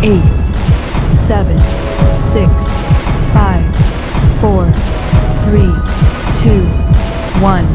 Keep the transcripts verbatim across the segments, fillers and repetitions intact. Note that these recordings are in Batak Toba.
Eight, seven, six, five, four, three, two, one.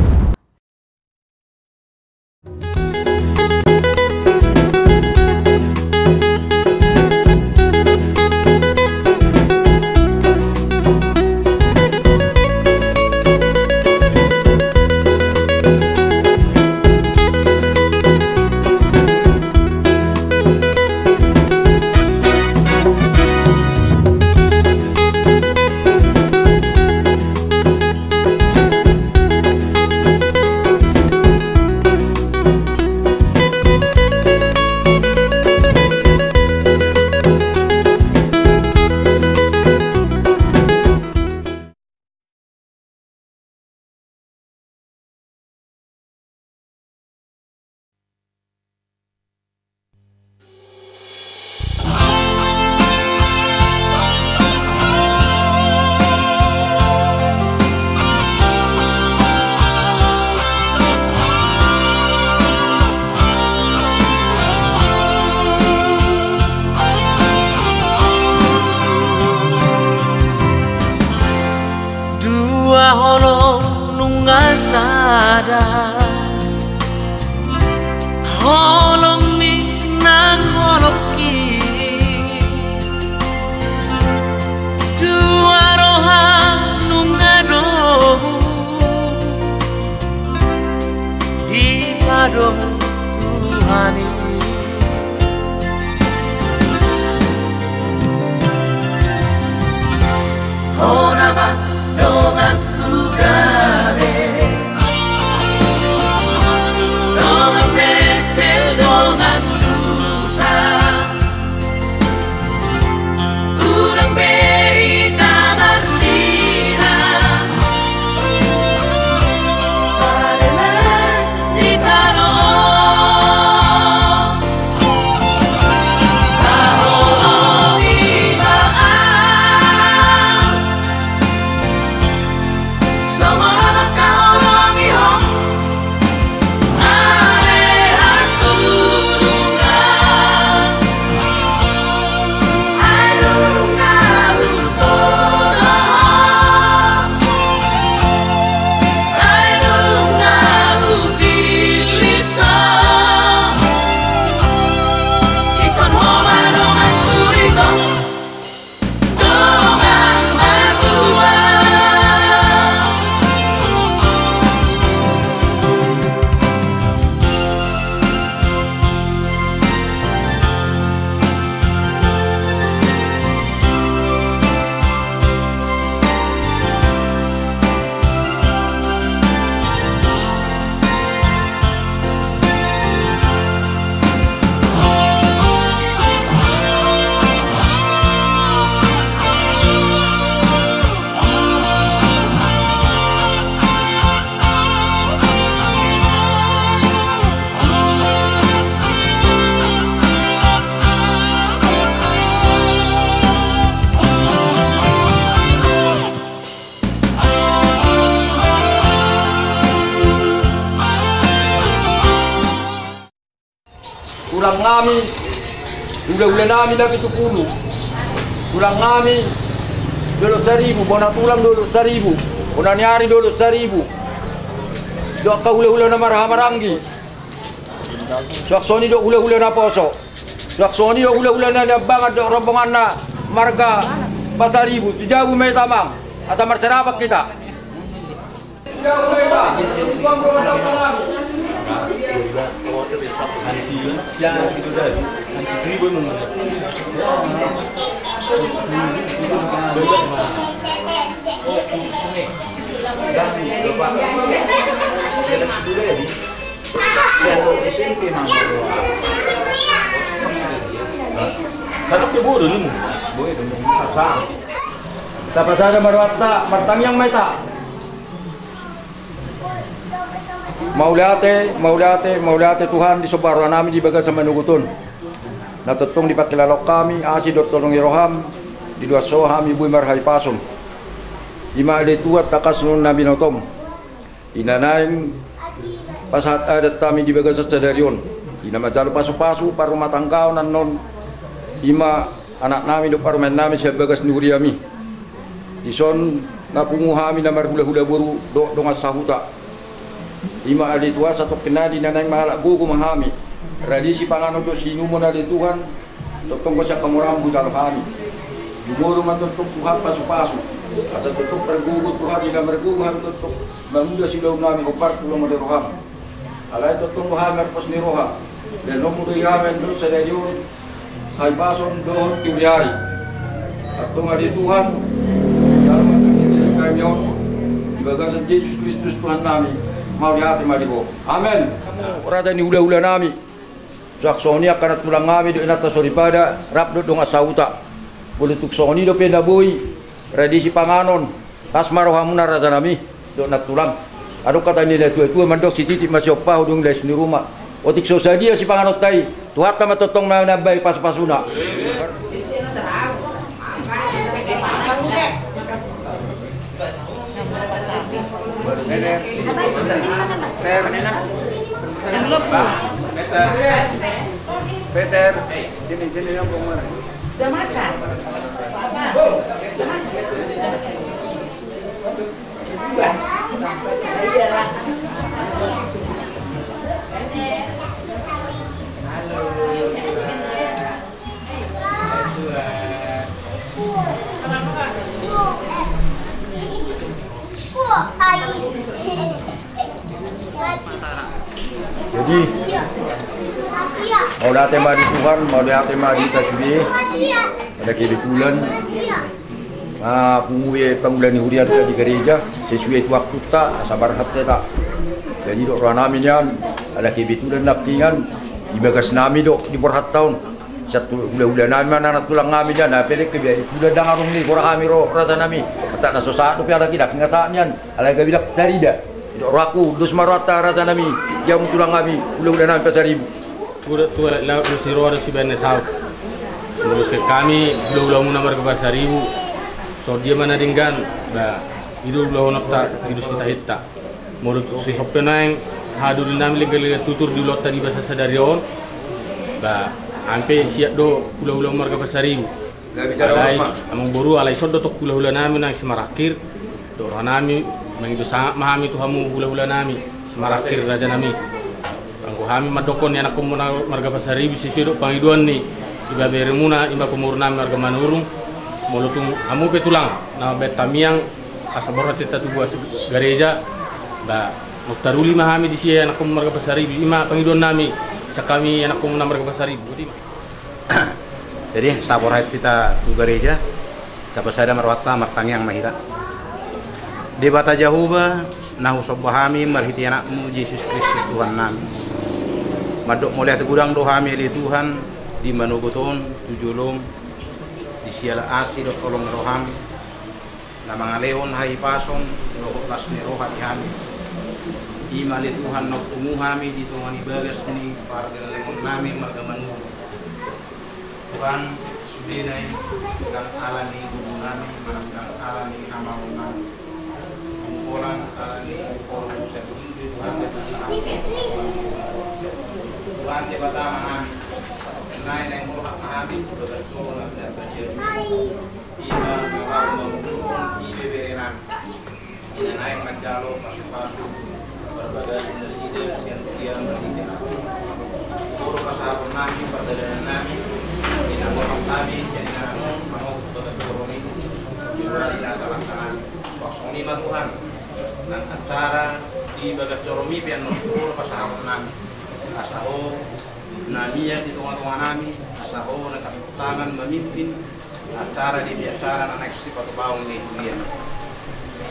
Dua holong nunga sada, holongmi nang holongki. Dua roha nunga dohot dipadohot Tuhan i. Hona ma donganku gabe, dongan metel, dongan susa. Hurang be hita marsinamot, sada ma hita do. Haholongi ma au, songon na mangkaholongi ho. Tulang nami, hula-hula nami na pitu pulu. Tulang nami Dolok Saribu, bona tulang Dolok Saribu, bona ni ari Dolok Saribu. Dohot angka hula-hula na marhaha maranggi. Suang songon i dohot hula-hula naposo. Suang songon i dohot hula-hula na niambangan dohot rombonganna marga Pasaribu. Tu jabu ma hita, amang, asa marserapat hita. Tapasada ma rohanta, martangiang ma hita. Mauliate, mauliate, mauliate Tuhan, disomba roha nami di bagasan manogot on. Na tongtong dipangkilalahon hami asi dohot holong ni roham, diloas Ho hami boi marhahipason. I ma ale Tuhan tangkas ni on na binotom, i na naeng pasahat adat hami di bagasan sadari on, i na manjalo pasu-pasu parrumatanggaon annon, i ma anaknami dohot parumaennami sian bagas ni huriami. Dison na pungu hami na marhulahula boru dohot dongan sahuta. I ma ale Tuhan, satongkin nai di na naeng mangalap gogo ma hami. Rade sipanganon dohot siinumon ale Tuhan, tongtong ma sian hamoraonmu hujalo hami. Jumolo ma tongtong Tuhan pasupasu. Asa tongtong targogo Tuhan, di na margogo hami tongtong mangula siulaonnami hombar tu lomo ni roham. Alai tongtong do hami marpos ni roha. Lehonon muse di hami dohot sadari on hahipason dohot di huriari. Antong ale Tuhan, jalo ma tongtong di hami on, di bagasan Jesus Kristus Tuhannami, mauliate ma di Ho. Amen. Raja ni hulahulanami, suang songon i angka nantulangnami dohot inanta soripada rap dohot dongan sahuta. Molo tung songon i dope na boi, rade sipanganon, las ma rohamuna rajanami dohot nantulang. Adong hata ni natuatua mandok: Sititi ma siompa, hudung las ni ruma. Otik so sadia sipanganonta i, Tuhanta ma tongtong na mambahen pasupasuna. Peter, sini, sini, yang mau mana? Jamatan. Apa? Jamatan. Jadi, mauliate ma di Tuhan, mauliate ma di hita sude. Pada kebetulan, ah, pungu be pangula ni hurianta di gareja sesuai tu waktunta, asa borhat hita. Jadi dok rohanami nian, ala kebetulan nangkiningan di bagasnami do diborhat on. Sian tu hulahulanami ma na nantulangnami nian, na pede kebetulan ndang adong ni goarhami ro rajanami. Antong na so sahat dope ala nangkin sahat nian, ala gabe ndang tarida. Dok rohangku, dos ma rohanta rajanami, di hamu tulangnami, hulahulanami Pasaribu. Uda tu alat laut do siroha do sibaen na saut. Molo sian hami hulahulamuna marga Pasaribu, songon dia ma na denggan, ba i do ulahononta, i do sitahinta. Molo tung so i pe naeng hadurinami lengganlenggan tutur di ulaonta di bagasan sadari on, ba hami pe siap do hulahulamuna marga Pasaribu. Alai amangboru, alai songon dok hulahulanami naeng simarangkir, dok rohanami mangido sangap ma hami tu hamu hulahulanami simarangkir rajanami. Anggo hami mandokkon ni anakkonmuna marga Pasaribu sesuai dok pangidoan ni ibaberemuna, i ma pamurunami marga Manurung. Molo tung hamu pe tulang na mambahen tamiang asa borhat hita tu bagas gareja, ba nunga taruli ma hami disi anakkonmu marga Pasaribu, i ma pangidoannami sian hami anakkonmuna marga Pasaribu. Boti ma. Jadi asa borhat hita tu gareja, tapasada ma rohanta, martangiang ma hita. Debata Jahowa, na husomba hami marhite Anakmu Jesus Kristus Tuhannami, mandok mauliate godang do hami ale Tuhan, di manogot on tu jolom, di siala asi dohot holong ni roham, na mangalehon hahipason dohot las ni roha di hami. I ma ale Tuhan na umpungu hami di tonga ni bagas ni pargellengonnami marga Manurung. Tuhan, sudena i ndang ala ni gogonnami manang ndang ala ni hamamonnami. Holan ala ni holong ni Tuhan. Tuhan Debata Amanami, satongkin nai naeng borhat ma hami tu bagas joro na sian bajingan. I ma na laho mangudurhon ibeberenami. I na naeng manjalo pasupasu parbagason nasida sian dia marhite Anakmu. Huhut pasahatonnami pardalanannami, di na borhat hami sian inganan on manogot bagas joromi, di balik na salahannami. Suang songon i ma Tuhan, nang acara di bagas joromi pe annon huhut pasahatonnami, asa Ho na mian di tongatonganami, asa Ho na campur tangan mamimpin acara demi acara na naeng sipatupaon ni huria.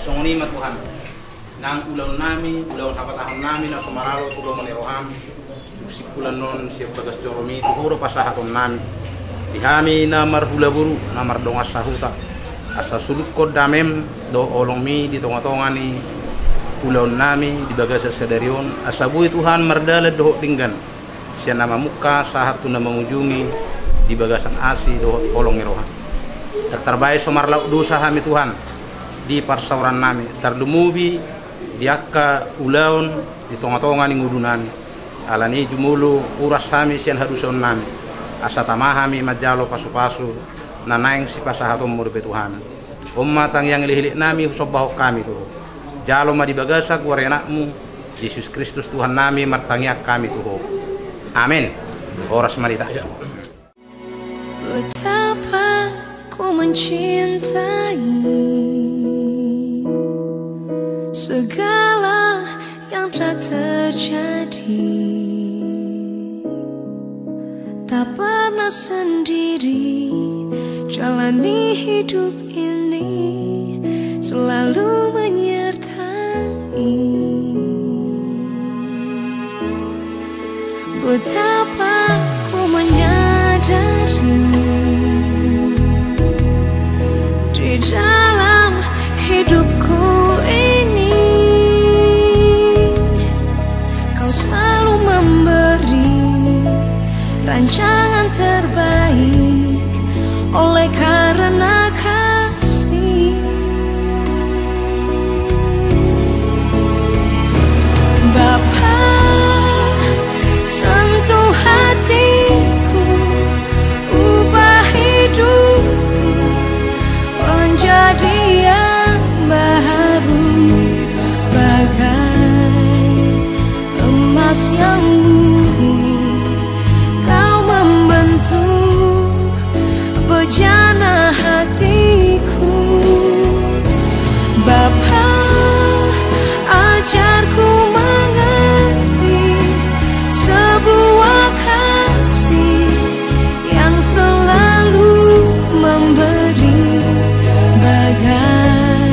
Songon i ma Tuhan, nang ulaonnami, ulaon hapatahonnami na so manalo tu lomo ni roham, dung simpul annon sian bagas joromi, tu Ho do pasahatonnami. Di hami na marhula boru, na mardongan sahuta, asa suluhon damem dohot holongmi di tongatonga ni ulaonnami di bagasan sadari on, asa boi Tuhan mardalan dohot denggan. Sian na mamungka sahat tu na mangujungi di bagasan asi dohot holong ni roha. Tar tarbahen so marlaok dosa hami Tuhan di parsaorannami, tarlumobi di angka ulaon di tongatonga ni ngolunami. Alani i jumolo uras hami sian hadosaonnami, asa tama hami manjalo pasupasu na naeng sipasahatonmu dope Tuhan. On ma tangiang hilitnami husombahon hami tu Ho. Jalo ma di bagasan goar ni Anakmu Jesus Kristus Tuhannami martangiang hami tu Ho. Amen. Horas ma di hita. Betapa ku mencintai segala yang telah terjadi. Tak pernah sendiri jalani hidup ini, selalu menyertai. Betapa ku menyadari di dalam hidupku ini, Kau selalu memberi rancangan terbaik oleh karena kasih. Bapa, sentuh hatiku, ubah hidupku menjadi yang baru, bagai emas yang murni. Kau membentuk bejana hatiku. Bapa, ajarku mengerti sebuah kasih yang selalu memberi, bagai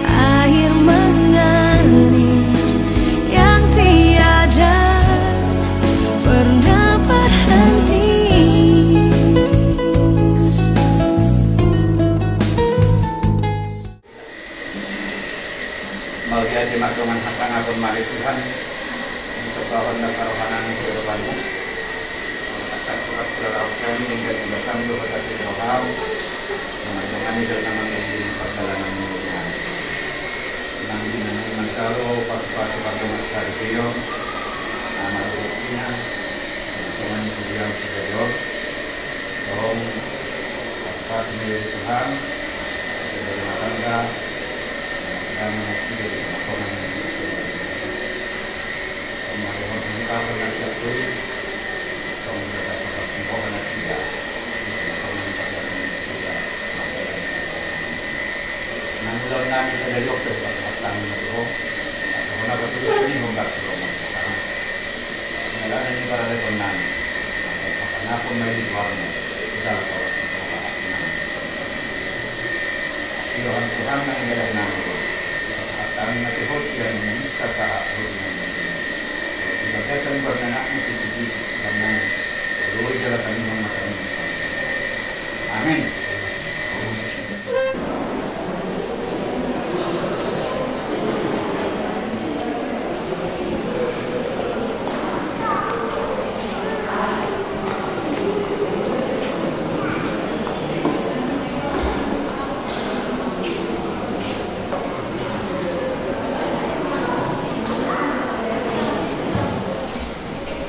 air mengalir yang tiada pernah berhenti. Mauliate ma dongan hasangapon ma di Tuhan, di sombahon nasa roha nami tu adopanmu. Atas surat surat au kami denggan di basamu dohot asi roham, mangandongani dalam nama Yesus pardalanan ni dunia. Nang di nang manjalo pasu-pasu pardongan sadari on, nama rohina, dongan di dunia sadari on. Tong pasu-pasu ni Tuhan, sebagai rumah tangga, dan masih jadi rumah tangga. Tong marihon hita pernah jatuh, tong jaga sobat semua pernah tidak. Nang ulaon nami sadari on, pasahat hami ma tu Ho. Asa Ho na patulus ni hombar tu Ho ma sekarang. Mala na ni parade kon nami. Pasangaphon ma i di goarmu. Dalam kawasan Ho ma. Tuhan, Tuhan nang ibadah nami. Pasahat hami ma tu Ho sian na minta sahat Ho di nami. Di bagasan goar ni Anakmu si Kristus Tuhan nami. Amen.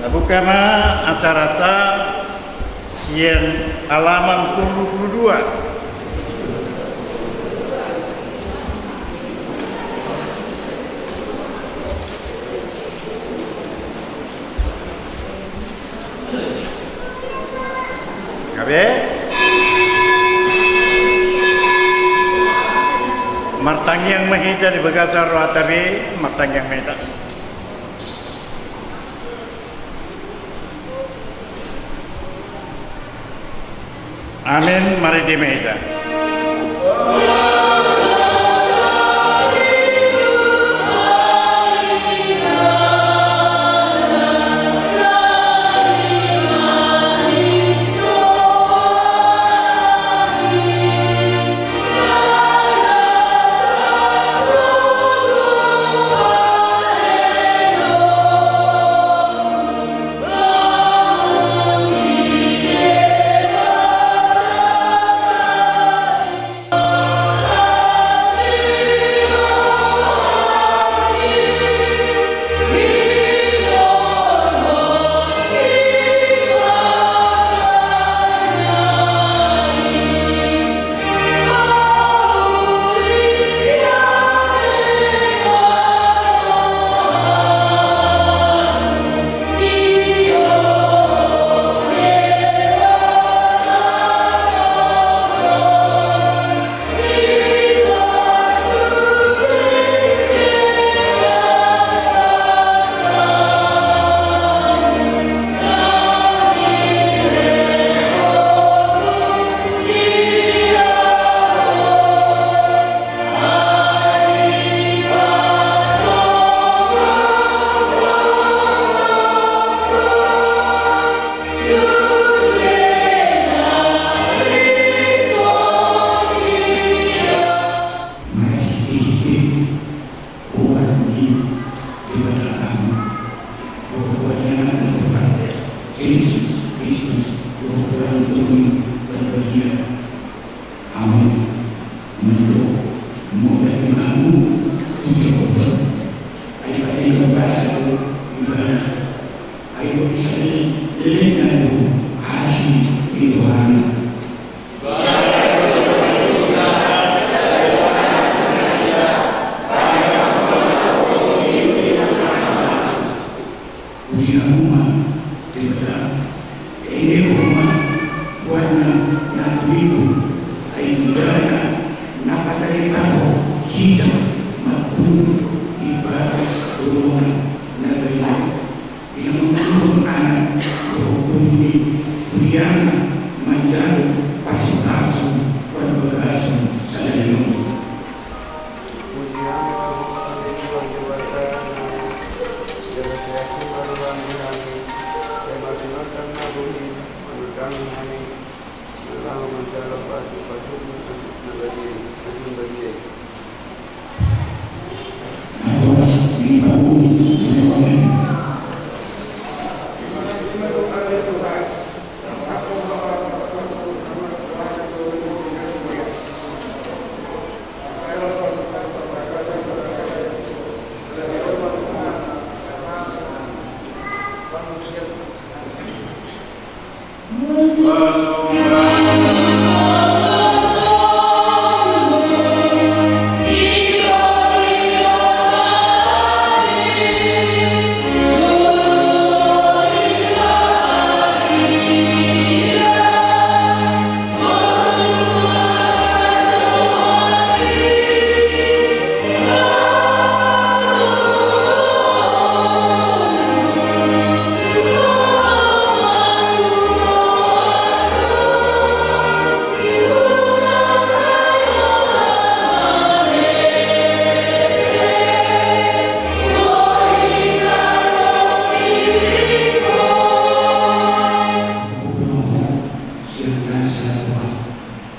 Tabuka ma acaranta sian halaman tolu pulu dua. Gabe. Martangiang ma hita di bagasan rohanta be, martangiang ma hita. Amen, marende ma hita. Inna tu asi di Tuhan. Puji hamu ma Debata, elehon ma goarna na tumimbung, ai Ibana na pataripahon hita mampungu di bagas jorohonNa na badia. Di na mangudurhon Anak dohot Tondi ni huriaNa manjalo pasupasu parbagason sadari on. Puji hamu ma Tuhan, Tuhan Debata, jala sehat ma roham di hami, sai marsinontak ma bumiM manungkani hami, laho manjalo pasupasuMu na badia i, na badia i.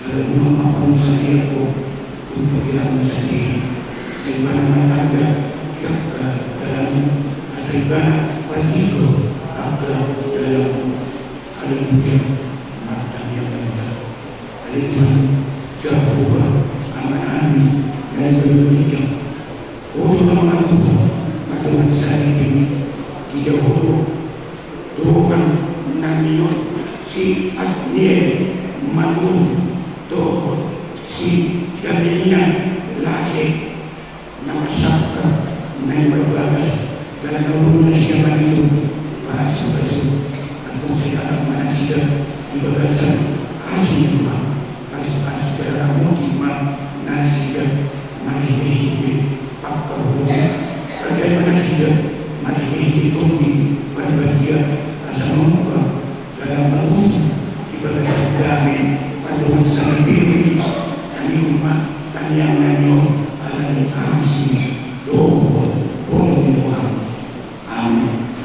Jala Ibana ma pangusahon ho tu pangkilaon sadari. Jala Ibana ma na tanda di angka dalanmu, asa Ibana na patigor angka dalanmu. Haleluya. Martangiang ma hita. Ale Tuhan Jahowa, Amanami na di banua ginjang, Ho do na mangalusi pardongansaripeon. Ida Ho do dongan nami on si Agniel Manurung dohot si Damelina Lasek, na marsangkap na imbagas jala na urung nasida mangido pasupasu. Antong sai tatap ma nasida di bagasan asi ni Tuhan, pasupasu jala ramoti ma nasida marhitehite pangkahohon. Rajai ma nasida marhitehite Tondi Parbadia, asa mamuka jala mangurusi di bagasan dame, pardongansaripeon i. Hami ma tangiangnami on ala ni asi dohot holong ni rohaM. Amen.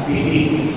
Amen.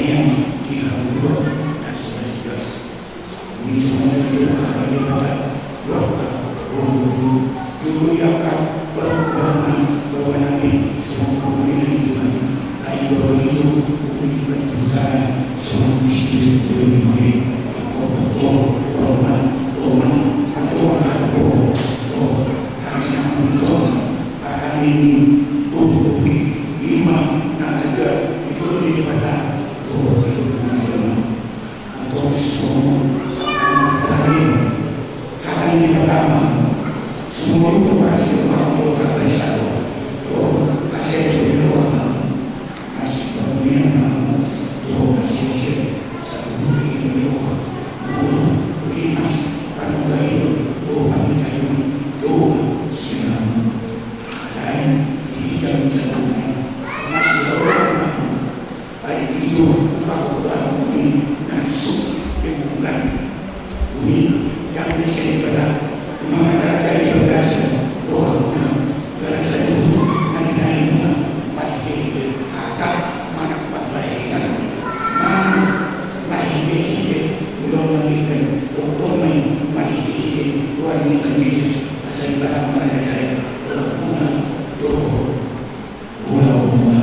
Yang di dalam dua dan sebelas. Ini semua itu akan dilakukan. Dua, dua, dua, dua, dua, Antong songon hata ni Debata ma, songon hata ni Debata ma, songon hata ni Debata ma, Ai itu, bahwa ini langsung dibuka. Ini yang bisa dibaca. Maka raja di bagasa, rohana, bagasa itu, nanti naik, mati itu, atas, mana pembayangan, mana, mati itu, belum lagi kan, hukum main, mati itu, luar ini kan Yesus, asal ibarat mana raja, rohana, roh, rohana.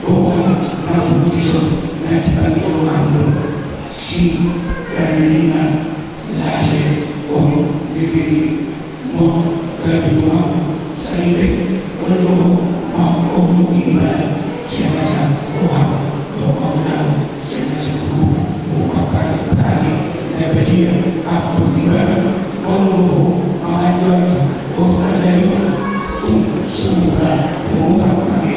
Dongan na bungsu na dipangido Ambo, si Karmelina Lase, on diri mo gabe dongan saripe, olo ma on ibadah sian nasa roha dohot mangulahon sian nasa tubu, dohot mangkatai na badia, ampun ibadah, olo ma manjunjung dohot manjunjung tung sura dohot mangkatai.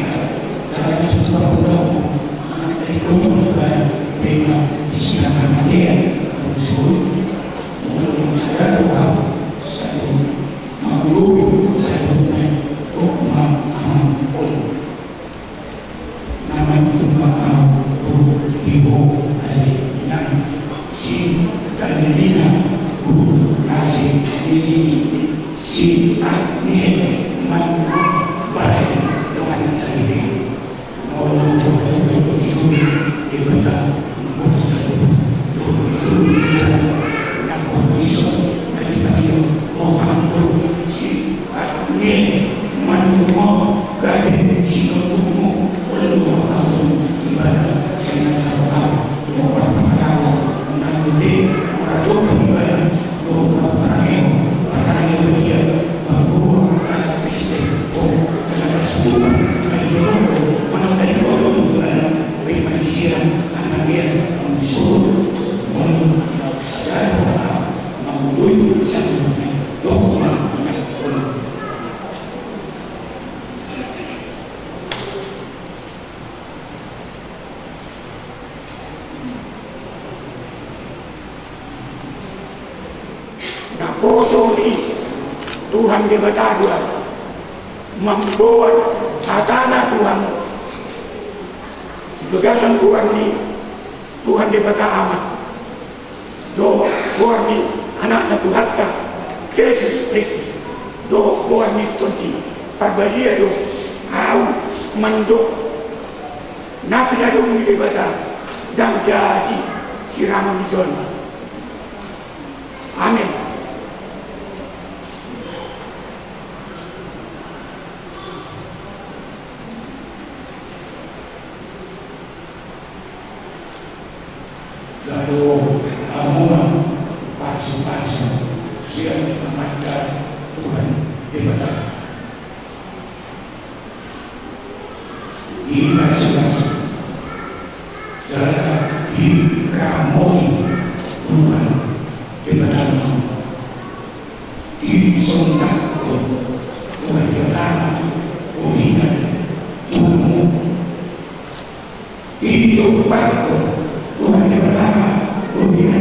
Naposo ni Tuhan Debata do ahu mamboan hatana tu hamu di bagasan goar ni Tuhan Debata Ama dohot goar ni Anakna Tuhanta Jesus Kristus dohot goar ni Tondi Parbadia do ahu mandok na pinadum ni Debata ndang jadi siramon ni jolma. Amen. Jalo hamu ma pasupasu sian Amanta Tuhan Debata. Di pasupasu jala diramoti Tuhan Debata ma. Disondakhon Tuhan Debata ma rohana tu hamu. Ditombakhon Tuhan Debata ma rohana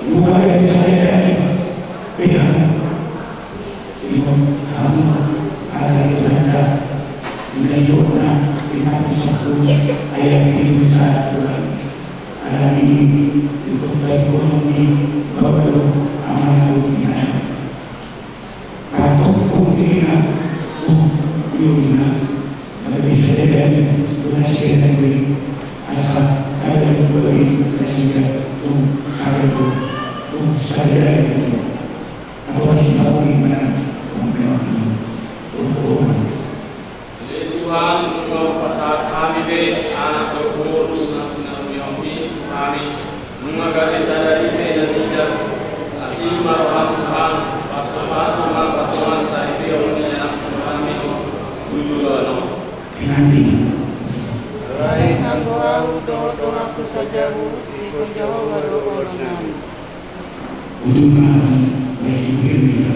Mulai dari saya tadi, pihak Ingot hamu ala ni Tuhanta, di na ihutna, di na pusakku, ayat di pusat Tuhan. Ala ni ikut baik gunung ni, baru aman aku di mana. Ratuku di na, uh, yurina. Tapi saya dan, guna saya dan beri. Asa, ada yang beri, dan saya, uh, saya, uh, uh, saya, uh. Tuhan, nunga hupasahat hami be anak dohot boru na pinarujumi hami, nunga gabe sadari be nasida, asi ma roham Tuhan, pasupasu ma patongan saripeon ni anakmu hami, tu joloan on. Alai anggo ahu dohot donganku sajabu, diikon Jahowa do oloan nami. Ujungna, baik dipikir.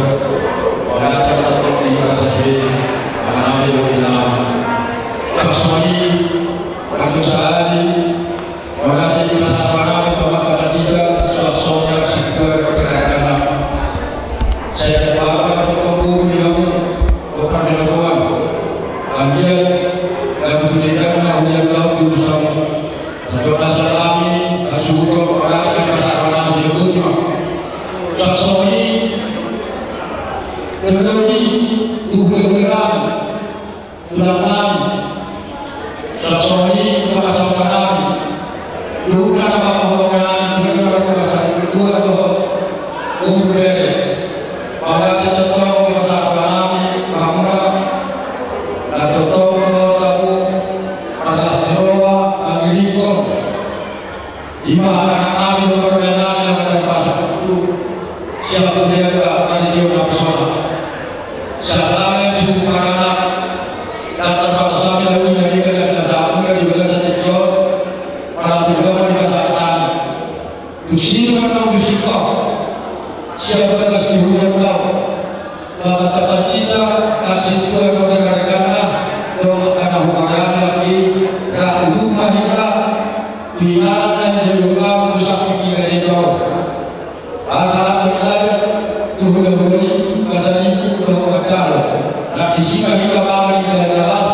Mauliate ma tongtong di bagasan sude, manang na pe do inang. Songon i, anggo sahali, mauliate ma sahat tu amanta pandita, suang songon i nang sintua dohot keponakan. Sai tangkas ma tongtong boru ni hamu, dohot parbinotoan. Anggiat na butuh dendam na huliat tahu di urusanmu. Tangkas ma sian hami hasuhuton, mauliate ma sahat tu amanta pandita. Suang songon i, terlebih tu hulahula nami, tulang nami. Suang songon i, tu angka saudara nami, dohot na manghaholongi nami, dohot na manghaholongi nami, dohot na manghaholongi nami. Mauliate tongtong ma sahat tu amanta pandita, na tongtong dohot hamu, marlas ni roha, mangiringhon. Ima anak nami dohot parumaen nami na marpasu-pasu, siap tu dia paridio na pesona. Siap nami suhut paranak, na tarpasami na uli na denggan na pinasahat muna di bagasan tingki on, manang tu jolma di bagasan tano. Dung sitio ma tong dung sitio. Siap bagas di hulian tong. Amanta pandita, nang sintua dohot rekan-rekanna, dohot angka na huparani nangkin, rap uhum ma hita, tu inganan na niluluan tu samping ni gari tong. Asa rap tu hulahula i, asa rap tu hulahula i. Nang disi ma hita mangan di dalan na las,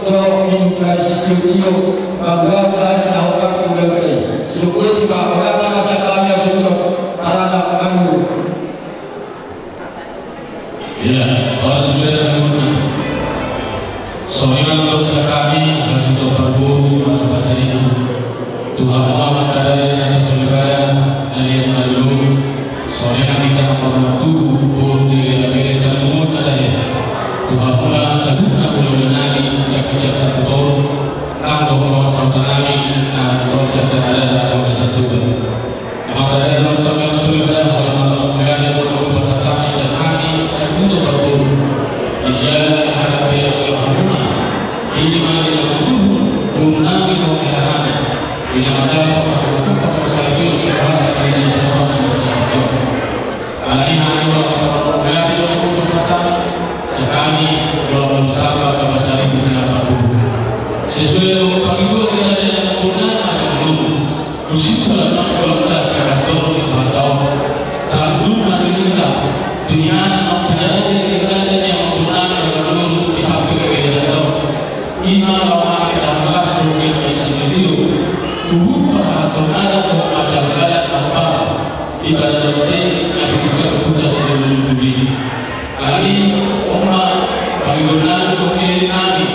dohot minum aek sitio-tio, mangulahon aek na hombar tu hulahula i. Sidok i ma, mauliate ma sian hami hasuhuton, paranak, parboru. Ia, horas ma di hamu. Songon i nang dohot sian hami hasuhuton parboru, manang pasaribu. Tu hamu amanta dada ni na so bada, na liat na lolo. Songon i nang hita na martubu, boru ni na bere, na lolo na dahe. Tu hamu na saluhutna hulahula nami, sian ginjang sahat tu toru. Nang dohot sahuta nami, na ro sian tano dada, na ro sian Toba. Amanta dada, nunga tong na so bada, holan ma tong mauliate dohot boru pasahat hami sian hami hasuhuton parboru. Di siala ni haradeon ni hamuna, i ma di na tubu, boru nami dohot hera nami. Di na mandapot pasu-pasu, pasu-pasu, sian hata ni na pasu-pasu. Alani i hami holan ma tong mauliate dohot boru pasahat hami, sian hami, holan ma tong saba, taba saribu, taba boru. Sesuai dohot pangidoan ni raja ni boru nami, Amangboru. Husip ma na manggoda sian hata on, hata on. Tanggung na nininta, tu inganan na pinarade ni raja ni amangboru nami Amangboru di samping ni raja on. Ima laho mangido hahipason dohot hasintudion. Huhut pasahathon adat dohot adat na hombar. Di bagasan i, na pinungka-pungka sidolindolinta. Alani i, on ma pangidoan nami dohot leleng nami,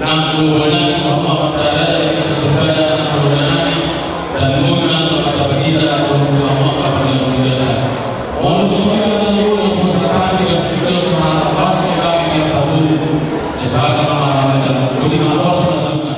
nang boru nami, hamu amanta dada ni na so bada, nang boru nami, dan boru nami, amanta pandita, dohot hamu angka pangula-ngulanta. Molo so i, na boru nami, pasahat hami di bagasan tingki on, songon i nang pasahat hami di angka boru. Sepakat ma marhamutan, bodi ma horas ma saluhutna.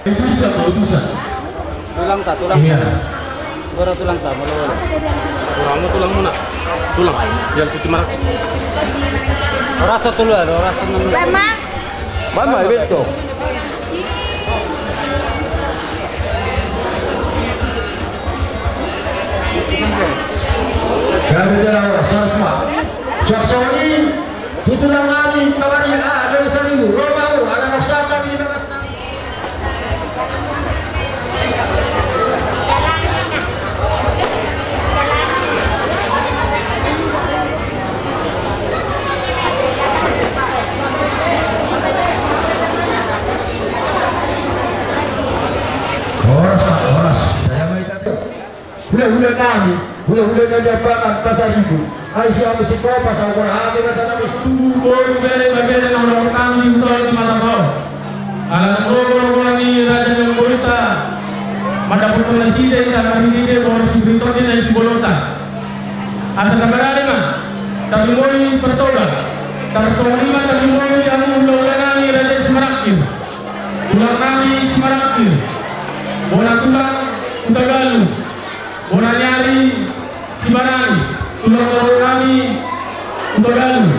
Utusan, utusan. Tulang ta, tulang. Iya. Gora tulang ta, molo. Tulang, tulang mana? Tulang. Yang cuci marak. Rasa tulang, rasa. Mama. Mama, betul. Kami telah rasa semua. Saksoni, tutulang kami, kawari, ah, dari seribu, roba, ada rasa kami, horas, Pak, horas. Saya mau ikat. Hulahula nami, hulahula nami Ambangan Pasaribu. Ai siamu si kopa sagor hami rata nami. Tugu boi bere babere na ulang tanggi utol di mata kau. Ala rogo-rogoan ni raja ni borunta. Mandapot nasida ita marhite boru si Bintong di nai si bolonta. Asa tabarani ma, tapi moi pertoba. Tarsongon i ma, tapi moi di anu hulahula nami raja Simarakir. Tulang nami Simarakir. Bona tulang Hutagalung. Bona ni ari Sibarani, tulang ni ari nami Hutagalung,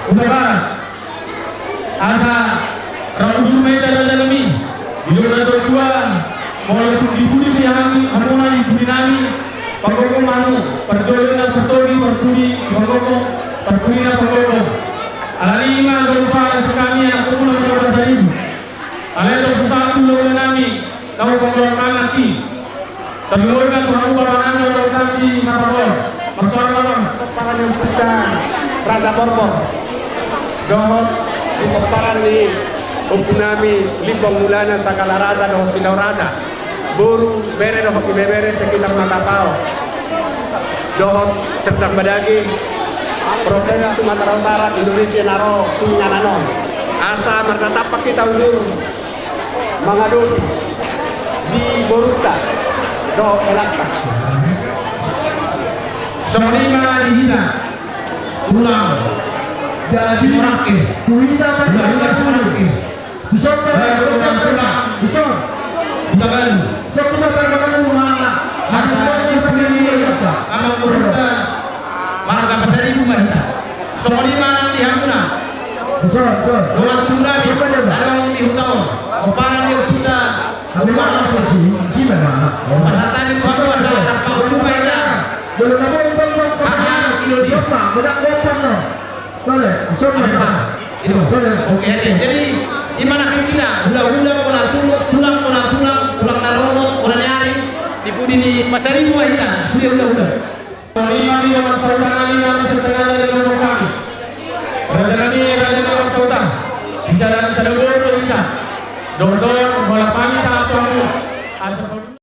Hutabarat. Asa rap udur ma hita raja nami. Didok na tua-tua, molo tung di pudi ni hami, hamuna di pudi nami, panggogo ma hamu, parjolo na partogi, parpudi, panggogo, parpudi na panggogo. Alani i ma, gabe usaha si hami, anak pemula, pemula saribu. Alai tong sasatu hulahula nami, tau panggogo mangan i. Tapi molo kan panggogo mangan, tau tanggi mata kau. Marsoal ma. Pomparan ni ompunta Raja Borbor. Dohot di pomparan ni ompu nami Limbong Mulana Sagala Raja dohot Sinaoraja. Boru, bere dohot ibebere sekitar Matapao. Dohot Serdang Badage, Provinsi Sumatera Utara, Indonesia na ro tu inganan on. Asa marnatampak hita udur mangadopi di borunta dohot helanta. Songon i ma di hita. Ulang. Jadi, Simarakir. Hita, Pak. Ulang, ulang, Simarakir. Bisa, Pak. Baik, ulang, ulang. Bisa. Ulang, kan? Bisa, kita, Pak, kita, Pak. Masa, kita, Pak, kita, Pak. Amang borunta. Marga Pasaribu ma hita. Songon i ma nang di hamuna. Bisa, bisa. Dongan tuna di, siapa dia, Pak? Adong di huta on. Pomparan ni ompunta. Tapi mana sih, si, si mana? Pasal tadi, Pak, pasal, Pak, Pak, Pak, ya. Belum apa, itu, Pak, Pak. Aha, iyo, di. Siapa? Bedak, Pak, no. Boleh, siapa? Apa? Itu. Boleh. Oke, oke. Jadi, di mana kita? Hulahula, bona tulang, tulang, bona tulang, tulang na rorobot, bona ni ari. Di pudi ni Pasaribu ma hita. Sudah, hulahula. Songon i ma di dongan sahuta nami, nami sahuta nami, di dongan kami. Raja nami, raja ni dongan sahuta. Di sada, di sada boru do hita. Dohot, dohot, bola kami sahat tu hamu. Asa songon i.